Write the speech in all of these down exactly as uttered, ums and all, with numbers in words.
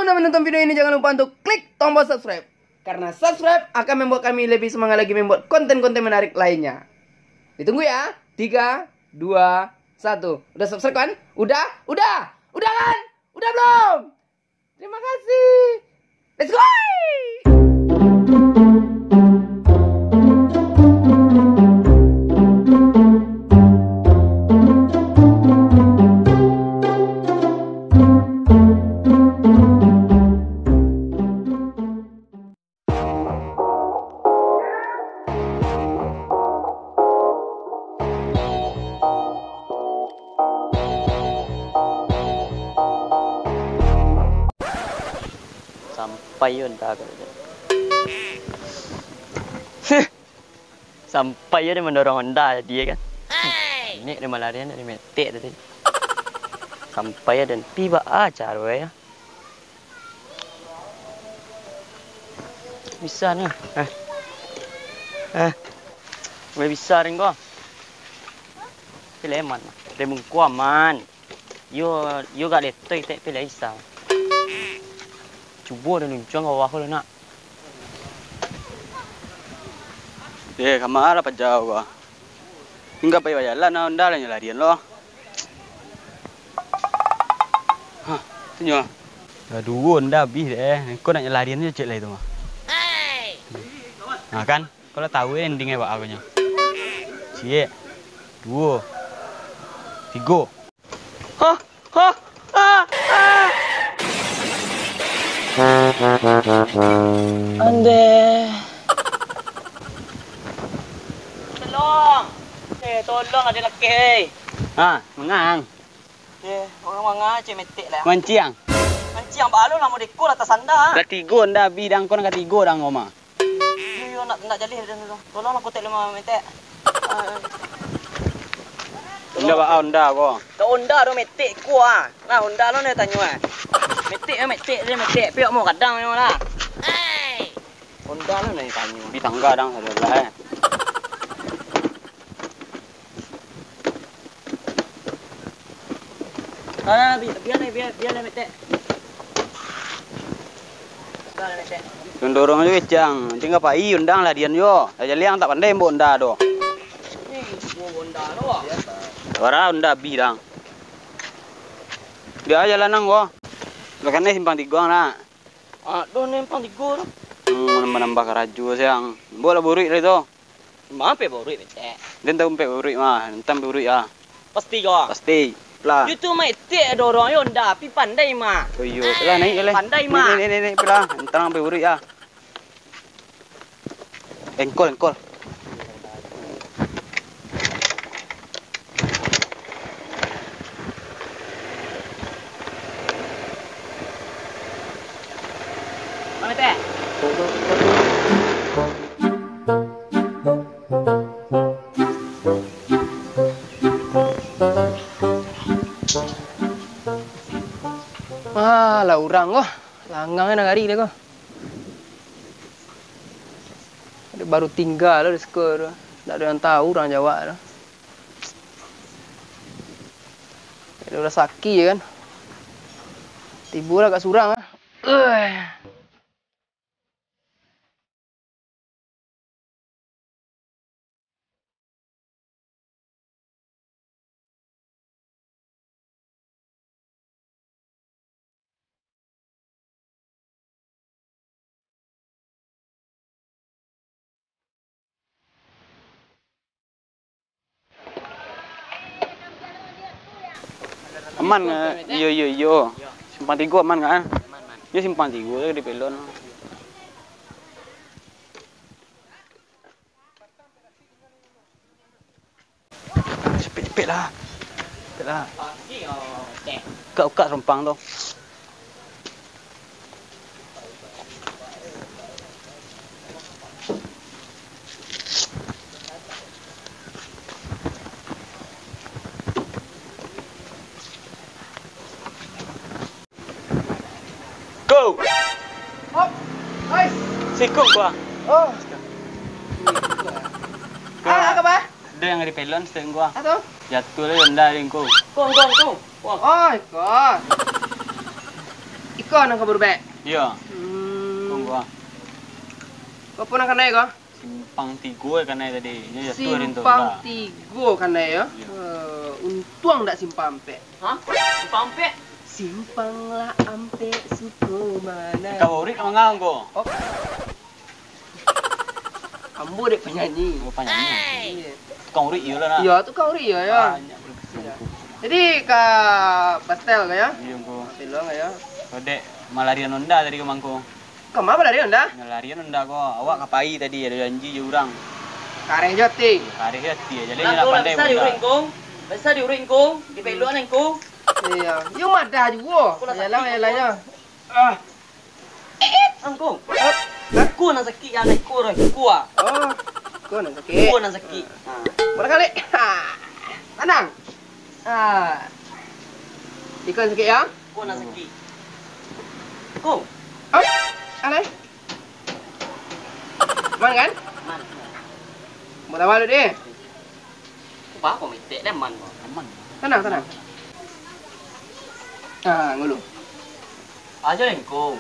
Sebelum menonton video ini, jangan lupa untuk klik tombol subscribe. Karena subscribe akan membuat kami lebih semangat lagi membuat konten-konten menarik lainnya. Ditunggu ya. Tiga, dua, satu. Udah subscribe kan? Udah? Udah? Udah kan? Udah belum? Terima kasih. Let's go! Sampai yo nda ka. Sampai yo dia mandorong onda tadi, ya kan. Nek dia malarian dari metek tadi. Sampai yo dan pi baa caro yo. Bisa ni. Eh. Eh. Boleh bisa ring ko. Pileman. Remungku aman. Yo, yo gak letoi tek pilih Isa. Cubo dah luncuang ka bawah ko nak. Eh, kama lah pajau ko. Tingga pai bajalan, ah, onda lah nyo larian lo. Hah, tu nyo. Dah duo onda abih deh. Engko nak nyo larian nyo cek lah itu mah. Nah, kan? Kau lah tahu ending e baa ko nyo. Ciek. Duo. Tigo. Hah? Hah? Ah! Ah! Andeh. Tolong. Eh, tolong ado laki, eh. Ha, mangang. Eh, urang mangang cek metek lah. Manciang. Manciang baa lo namo deko lah tasanda. Lah tigo nda abih dang, kon katigo dang, Oma. Iyo, iyo, nak, nak jaleh dah dulu. Tolonglah kotek lima metek. Ah. Onda baa onda ko? Tak onda do metek ko ah. Nah, onda lo nak tanyo ah. Metek ah, metek dia metek. Piak mau kadang nyo lah. Onda lo nak tanyo. Di tangga dang sadolah eh. Ah, bi-, biar ni, biar, biar ni, metek. Biar ni, metek. Dorong-dorong ajo kecang. Tingga pai, onda lah dian jo. Lah jaliang tak pandai mbok onda do. Ni, mbok onda do. Wara onda abih dang. Dia jalan nang ko. Lah kanai simpang tigo nak. Aduh, ni simpang tigo tu. Hmm, menambah-nambah karajo siang. Mbok lah buruik dari tu. Mah ampek buruik, metek. Den tahu ampek buruik mah, entah buruik ah. Pasti ko. Pasti. Lah. Yo tu mah etek dorong yo nda, tapi pandai mah. Oh iyo, lah naik lah. Pandai mah. Naik, naik, naik, naik, lah. Entah ampek buruik ah. Engkol, engkol. Mana teh? Ah, lah urang ko. Langang nagari dia ko. Baru tingga lo di siko tu. Ndak ado yang tahu urang Jawa tu. Ado urang sakik je kan. Tibo lah agak surang ah. Uih. Aman ka? Iyo, iyo, iyo. Simpang tigo aman ka? Iyo, simpang tigo tu di pelon. Cepek-cepek lah. Cepek lah. Ukak-ukak sarumpang tu. Ko! Hop! Ais! Sikung ko ah. Oh. Ko. Ah, apo? Ado yang di pelon siteng ko ah. Apo? Jatuah lah onda di ko. Kong, kong, kong. Wah. Oh, iko. Ko nan ka barubek? Iyo. Hmm. Tunggu ah. Ko apo nan kanai ko? Simpang Tigo kanai tadi. Nyo jatuah dari Simpang Tigo kanai yo. Iyo. Eh, untuang dak Simpang Ampek. Hah? Simpang Ampek? Simpang lah Ampek suko mana? Ka Borik ka mangau ko? Oh. Ambo dek panyanyi. Oh, panyanyi. Iyo. Tukang urik iyo lah, nah. Iyo, tukang urik iyo, yo. Banyak urik. Iyo. Jadi, ka pastel ka, yo? Iyo, ko. Pastel ka, yo? Ko dek, malarian onda tadi ka mangko. Kama malarian onda? Malarian onda ko. Awak ka pai tadi, ado janji jo urang. Kareh jo ati. Kareh jo ati, jadi nyo lah pandai bisa diurik, Kong. Bisa diurik, Kong. Dipeluak, Kong. Iyo. Yo madah juo. Yalah, yalah, yo. Ah. Angkong. Hah? Iko nan sakik, yo, iko dah, iko ah. Oh, iko nan sakik. Iko nan sakik. Ha. Barangkali. Ha. Tanang. Ha. Iko nan sakik, yo? Iko nan sakik. Kong. Hah? Alai. Aman kan? Aman. Buat apa lu, deh? Ba ko mitek deh, aman ko. Aman. Tanang, tanang. Ah, ngulu. Ajo deh, Angku.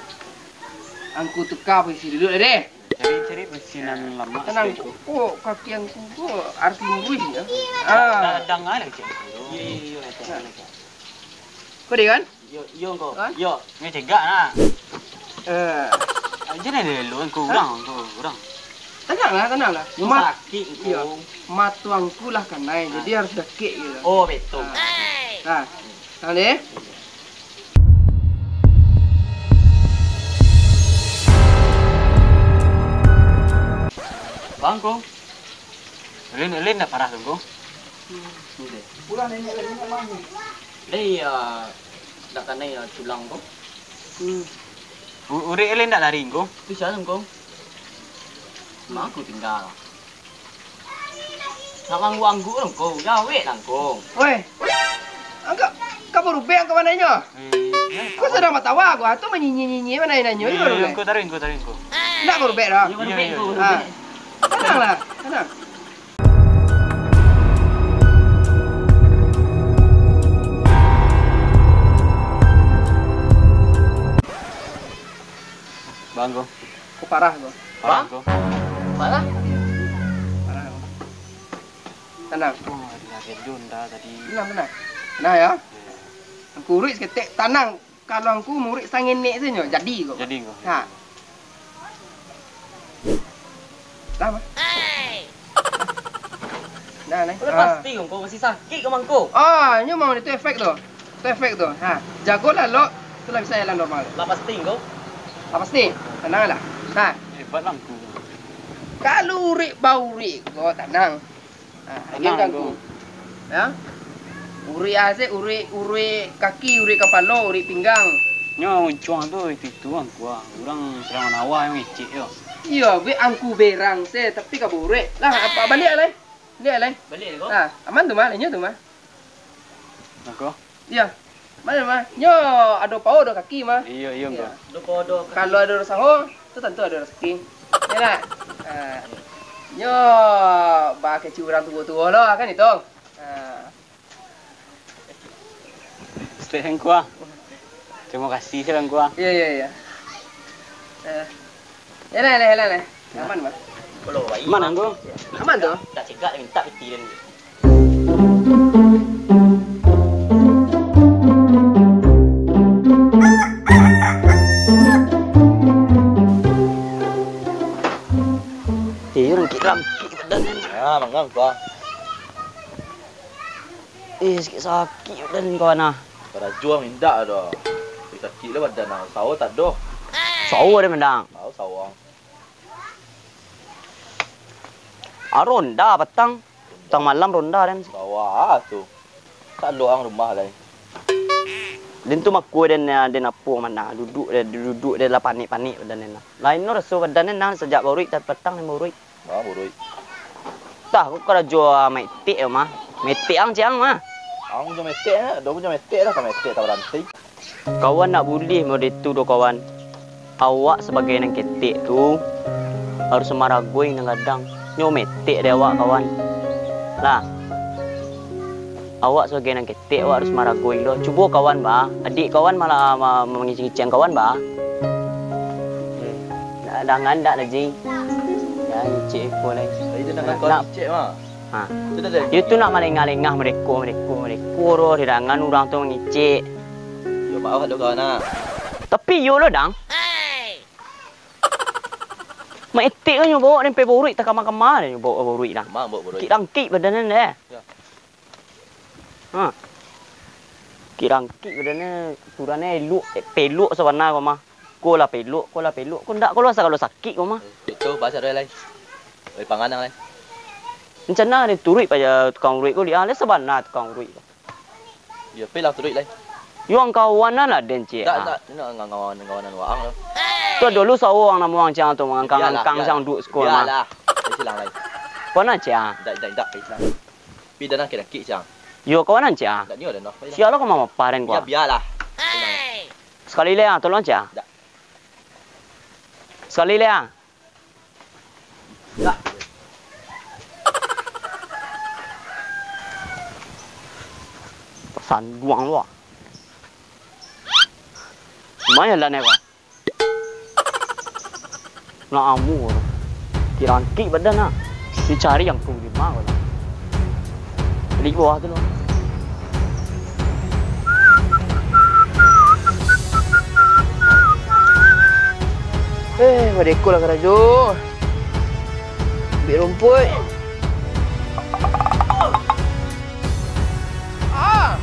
Angku tuka posisi duduak deh. Cari, cari posisi nan lamak. Tanang, sikit. Ko kaki angku ko harus luruih, yo. Ah. Dangan aja. Iyo, iyo, iyo. Nah. Ko deh, kan? Iyo, iyo, Ngko. Hah? Iyo. Nyo cegak nah. Eh. Aja nih dulu, Ngko, urang, Ngko, urang. Tananglah, tananglah. Yo, mat-, sakik, Ngko. Iyo. Mato angku lah kanai, jadi harus dakek gitu. Oh, betul. Nah. Nah. Tanang deh. Bang, Ngko. Ulun, ulun ndak parah tu, Ngko. Hmm. Udah. Pulang nenek lagi nak mandi. Deh, iyo, ndak kanai yo tulang ko. Hmm. U-, urik alai ndak lari, Ngko? Tu sia, Ngko? Mak aku tinggal. Nak mangguk-angguk, Ngko. Jawek lah, Ngko. Weh, angkak ka barubek angkak mananyo? Eh, iyo. Ko sadang batawa ko, atau manyinyia-nyinyia mananyo, iyo, iyo, barubek. Ngko, taruih, Ngko, taruih, Ngko. Ndak barubek doh. Iyo, iyo, iyo. Ha. Tananglah, tanang. Bang, ko. Ko parah, ko. Parah, ko. Parah? Parah, ko. Tanang. Oh, ado lagi onda tadi. Tanang, tanang. Nah, yo. Iyo. Angku uruik saketek, tanang. Kalau angku murik sangenek tu nyo, jadi ko. Jadi ko. Ha. Dah, mah. Dah, nai. Udah pasti ko, ko masih sakik ko mangko. Ah, nyo mau itu efek tu. Itu efek tu. Ha, jagolah, Lok. Tu lah bisa jalan normal. Lah pasti ko. Lah pasti. Tananglah. Ha. Hebat lah angku. Kalau urik baurik ko, tanang. Ah, tanang, angku. Ya? Urik ase, urik, urik kaki, urik kapalo, urik pinggang. Nyo uncuang tu, itu, itu angku ah. Urang sadang manawa, yang ngecek yo. Iyo, be angku berang se, tapi ka buruik. Lah, apa baliak lai? Baliak lai. Baliak ko? Ah, aman tu mah, inyo tu mah. Angku. Iyo. Mano, mah? Nyo ado pao, ado kaki, mah. Iyo, iyo, Ngko. Ado pao, ado kaki. Kalau ado usaho, tu tantu ado rasaki. Iyo ndak? Ha. Nyo bakecek urang tuo-tuo lo, kan itu? Ha. Respect, Ngku ah. Terimo kasih, Ngku ah. Iyo, iyo, iyo. Eh. Yalah, yalah, yalah, yalah. Aman, mah. Aman, Ngku. Aman tu? Tak cegak, minta piti dan. Eh, rangkik-rangkik badan ni. Ah, manggang, Bang. Eh, sakik-sakik badan ni, kawan, ah. Karajo indak doh. Sakik lah badan, ah. Sawa tak doh. Sawa dia mendang. Sawa, sawa. Ah, ronda patang. Patang malam ronda den. Bawah tu. Tak lo ang rumah lai. Den tu mako den, den apo mano, duduk den, duduk den lah panek-panek badan den lah. Lain lo raso badan den nah sajak baruik, tadi patang den baruik. Bawah baruik. Tah, ko karajo, ah, maetek yo mah. Maetek ang ciang mah. Ang jo maetek, ado jo maetek lah, ka maetek tak baranti. Kawan, ndak buliah mode tu doh, kawan. Awak sabagai nan ketek tu, harus maragoi nan gadang. Nyo metek dek awak, kawan. Lah. Awak sabagai nan ketek, awak harus maragoi lo. Cubo kawan ba, adiak kawan malah ma-, mangicik-ngicik kawan ba. Hmm. Ndak, dangan ndak, Najing? Jan ngicik ko lai. Tadi tu dangan kawan ngicik, mah. Ha. Tu dah, dah. Yo tu nak malengah-lengah mereko, mereko, mereko doh, didangan urang tu mangicik. Yo, maaf lo kawan, ah. Tapi yo lo, Dang. Maetek nyo bawa dempeh boruik, takama-kama nyo bawa boruik, Dang. Kama bawa boruik? Kik rangkik badan deh. Yo. Ha. Kik rangkik badannyo, turannyo elok, eh, pelok sabana ko mah. Ko lah pelok, ko lah pelok, ko ndak, ko lah sagalo sakik ko mah. Itu bahasa doh lai. Oi, panganang lai. Rencana den turuik paja tukang uruik ko, liak lai sabana tukang uruik ko. Yo, pai lah turuik lai. Yo, ang kawanan lah den, cik. Ndak, ah. Ndak, ndak, ndak, kawanan, kawanan waang lo. Tu dulu sawo ang namo ang ciang tu, mangangkang-angkang ciang duduak siko mah. Bialah. Pai silang lai. Ko nan, cik, ah? Ndak, ndak, ndak, pai silang. Pi danang kira-kira, Cang. Yo, kawanan, Cang. Ndak nio den doh. Sia lo ka mamapah den ko. Yo, bialah. Sakali lai, ah, tolong, Cang. Ndak. Sakali lai, ah. Ndak. Sanduang lo, ah. Lumayan lah, Nek, Bang. Nak amu ko. Kirangkik badan, ah. Dicari yang tu di ma ko. Di bawah tu lo. Eh, badeko lah karajo. Ambiak rumpuik. Ah.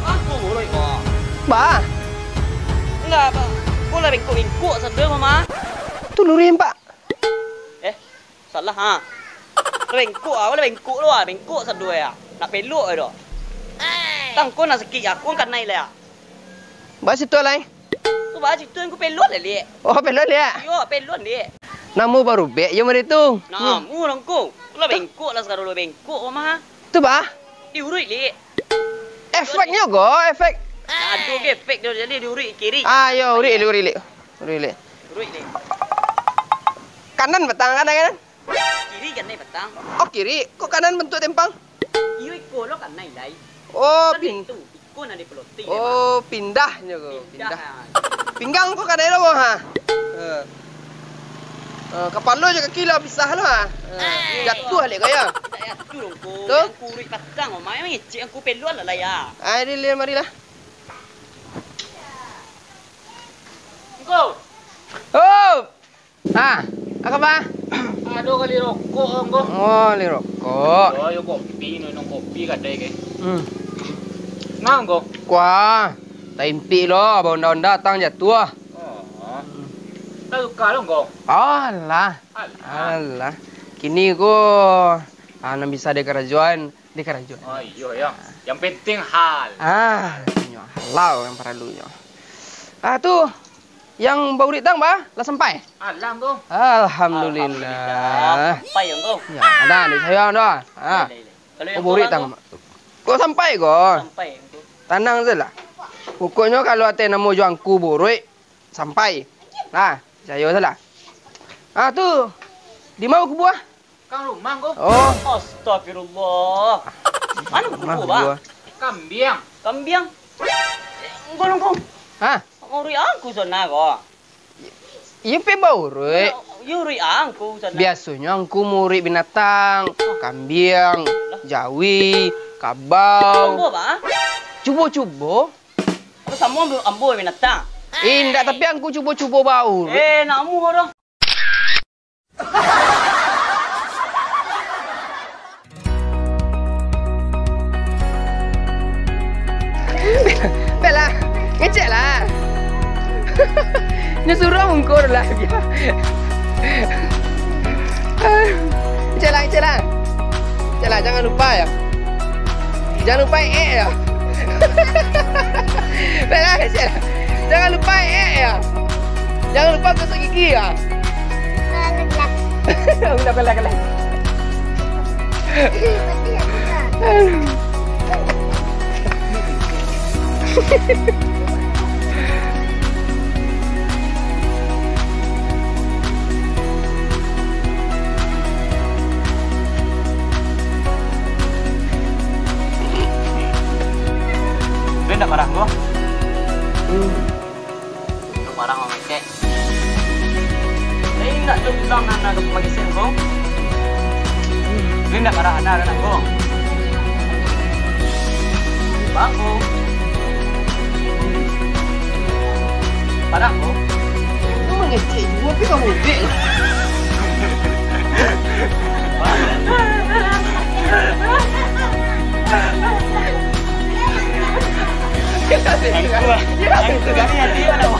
Aku buruik ko. Ba. Indak, Pak. Ko lah bengkok-bengkok sado, Mama. Tu luruih, Pak. Eh, salah, ha. Lah bengkok, ah, lah bengkok lo, ah. Bengkok sado, ah. Nak pelok, ah, doh. Tang ko nak sakik, ah. Ko kan naik lah, ah. Ba situ lai. Tu ba situ, angku pelon lah, Lek. Oh, pelon, Lek? Iyo, pelon, Lek. Namo barubek yo mari tu. Namo nangko. Lah bengkok lah, sagalo lah bengkok, mah. Tu ba? Diuruik, Lek. Efeknyo ko, efek. Aduh, ke efek dio jadi diuruik kiri. Ah, yo, uruik, Lek, uruik, Lek. Uruik, Lek. Uruik, Lek. Kanan batang, kanan, kanan. Kiri kan nai batang. Oh, kiri. Kok kanan bentuk tempang? Iyo, iko lo kan nai lai. Oh, kan pin-, itu. Iko nan dipelotih. Oh, pindahnyo ko. Pindah. Pindah. Pinggang ko kadai lo, ha. Eh. Eh, kapalo jo kaki lah pisah lo, ha. Eh, jatuah lek ko yo. Indak jatuah ko. Tu? Angku uruik batang, Mak. Mangecek angku peluan lah, lah, ya. Ai, di, di, marilah. Angku. Oh! Ah, a kaba? Ado kali rokok, Ngku. Oh, li rokok. Yo, yo kopi, minum kopi kadai ke. Hmm. Nah, Ngku. Kuah. Taimpik lo, baonda-onda tang jatuah. Oh. Tak suka lo, Ngku. Alah. Alah. Alah. Kini ko, ah, nan bisa dikarajoan, dikarajoan. Oh, iyo, yo. Yang penting hal. Ah, halal yang paralunyo. Ah, tu. Yang baurik tang, ba? Lah sampai? Alah, Ngku. Alhamdulillah. Alhamdulillah. Sampai, Ngku. Yo, ado, ado sayang dah. Ah. Lai, lai, lai. Kalau yang baurik tang, Ngku? Ko sampai ko. Sampai, Ngku. Tanang sajolah. Pokoknyo kalau ateh namo jo angku buruik, sampai. Nah, picayo sajolah. Ah, tu. Di ma kubua? Kang rumah, Ngku. Oh. Astagfirullah. Anu kubua, ba? Kambiang. Kambiang? Ngku, Ngku. Hah? Mauruik angku sana ko. Iyo pe bauruik. Iyo uruik angku sana. Biasonyo angku mauruik binatang, kambiang, jawi, kabau. Ambo, ba? Cubo-cubo. Samo ambo, ambo binatang. Indak, tapi angku cubo-cubo bauruik. Eh, nak ambo doh. Bella, ngecek lah. Nyo suruah mungkur lah, bia. Ngecek lah, ngecek lah. Ngecek lah, jangan lupa yo. Jangan lupa, eh, yo. Bella, ngecek lah. Jangan lupa, eh, yo. Jangan lupa gosok gigi yo. Udah, bella, bella. Parah mangecek. Tapi indak tu bilang nan ado pamagisin ko. Ini indak parah, ado, ado nanggung. Bako. Parah ko. Kau mangecek juo, tapi kau mubik.